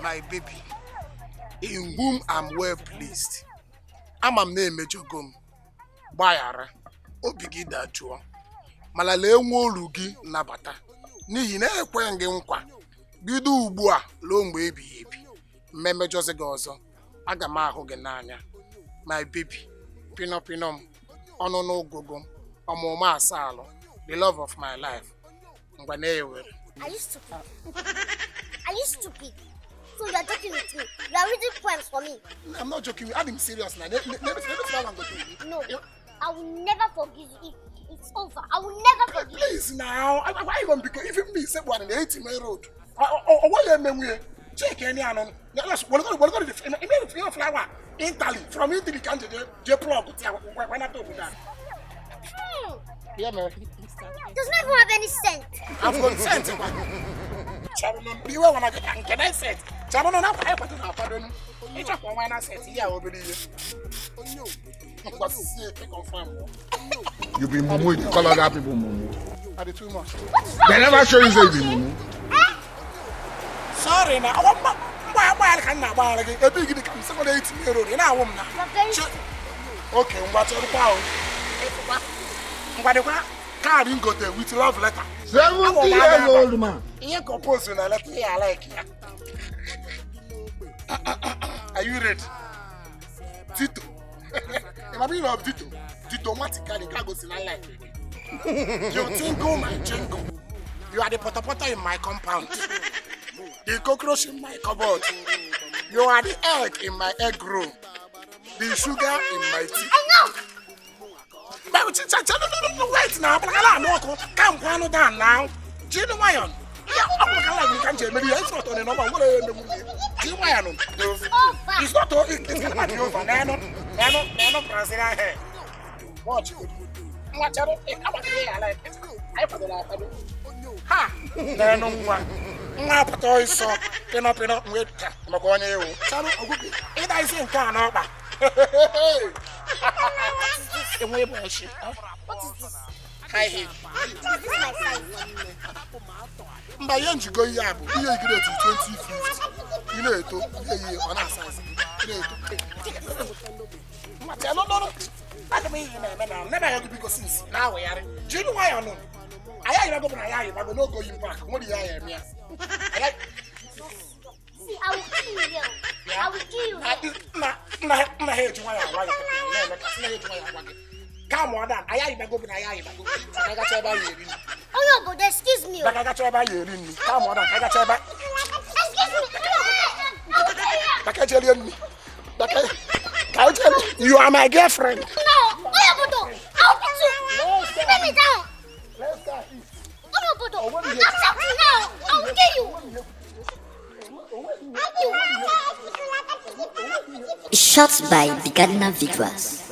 My baby, in whom I'm well pleased. Ama m na-emejọgo m. Gbaghara, obi gị dajụọ. Mana lee nwa olu gị nabata. N'ihi na ekweghị gị nkwa. Bido ugbu a ruo mgbe ebighị ebi. Mmemejọzi gị ọzọ. Aga m ahụ gị n'anya. My baby, pino pino m, ọnụnụ ụgụgụ m, ọmụmụ asalụ, the love of my life. Ngwa na-ewere. Are you stupid? Are you stupid? So you are joking with me. You are reading poems for me. I'm not joking. I'm serious now. No, I will never forgive you. It's over. I will never forgive you. Please now. Why you gonna be even me say one in the 80-mile road? Or what you mean? Check any anon. We're going to flower Italy from Italy can je plug when I talk that. Yeah, man. Does not even have any scent. I've got sent. Iwe wana nke na set. Charo no na kwa kwado na akwado nu. Ịchọkwa nwa na set ya obere ihe. Ngwa sie confirm. You be mumu, you dey call other people mumu. Are the too much. What is wrong They with never you? show you say you be Okay? mumu. Eh? Sorry na ọkwa mgba ka m na-agbaghara gị ebe gị dị ka m sị nwere 80 road ị na-awụ m na. You are very stupid. Oke ngwa chọrọkwa ahụ. Ngwa dịkwa kaadị ngote with love letter. 70 years old man. Ihe compose na letter ya like ya. Are you ready? Tito. Ị ma of Tito? Tito Matikari ka gosi na like. You tingle my jingle. You are the potopoto in my compound. The cockroach in my cupboard. You are the egg in my egg roll. The sugar in my tea. Enough! But ch ch no, no, no, wait now. But I know come kwanu down now. Jinu wayon. Yeah, I'm gonna like can maybe it's not on the number. What are you Jinu wayon. It's over. It's not it's gonna be over. Nano, nano, nano Brazilian hair. Watch. Watch out. I'm I put the Ha! Nano nwa. Nwa pụta ịsọ pịnọ pịnọ mgbe ka maka onye ewu. Charụ ọgụgụ ịda isi nke a n'ọkpa. Enwe bụ echi. What is this? High heel. Is this my size? Mba ihe njigo ihe a bụ ihe igide etu 2050 ị na-eto ihe ihe ọ na-asa asa ị na-eto. Mma, no, no, no. Aga m ihe na-eme na nebe ya gị biko since na-awụgharị jiri nwayọọ nụ anyị ayịbago bụ na ya ayịbago n'oge oyi park nwere ihe anyị eme ya. See, I will kill you here. I will kill you here. Nna nna ha eji nwayọọ agwa gị na-eme ka nna ha eji nwayọọ agwa gị ka mụọ dan anyị ayịbago bụ na ya ayịbago ka anyị gacha ebe anyị eri nri. Onye obodo, excuse me. Ka anyị gacha ebe anyị eri nri ka mụọ dan ka anyị gacha ebe Excuse me. Onye obodo, I will kill you. Daka eje rie nri. Daka ka eje. You are my girlfriend. No, onye obodo, I will beat you. Let me down. Let's go eat. Onye obodo, I'm shouting now. I will kill you. Shot by Bigadna Visuals.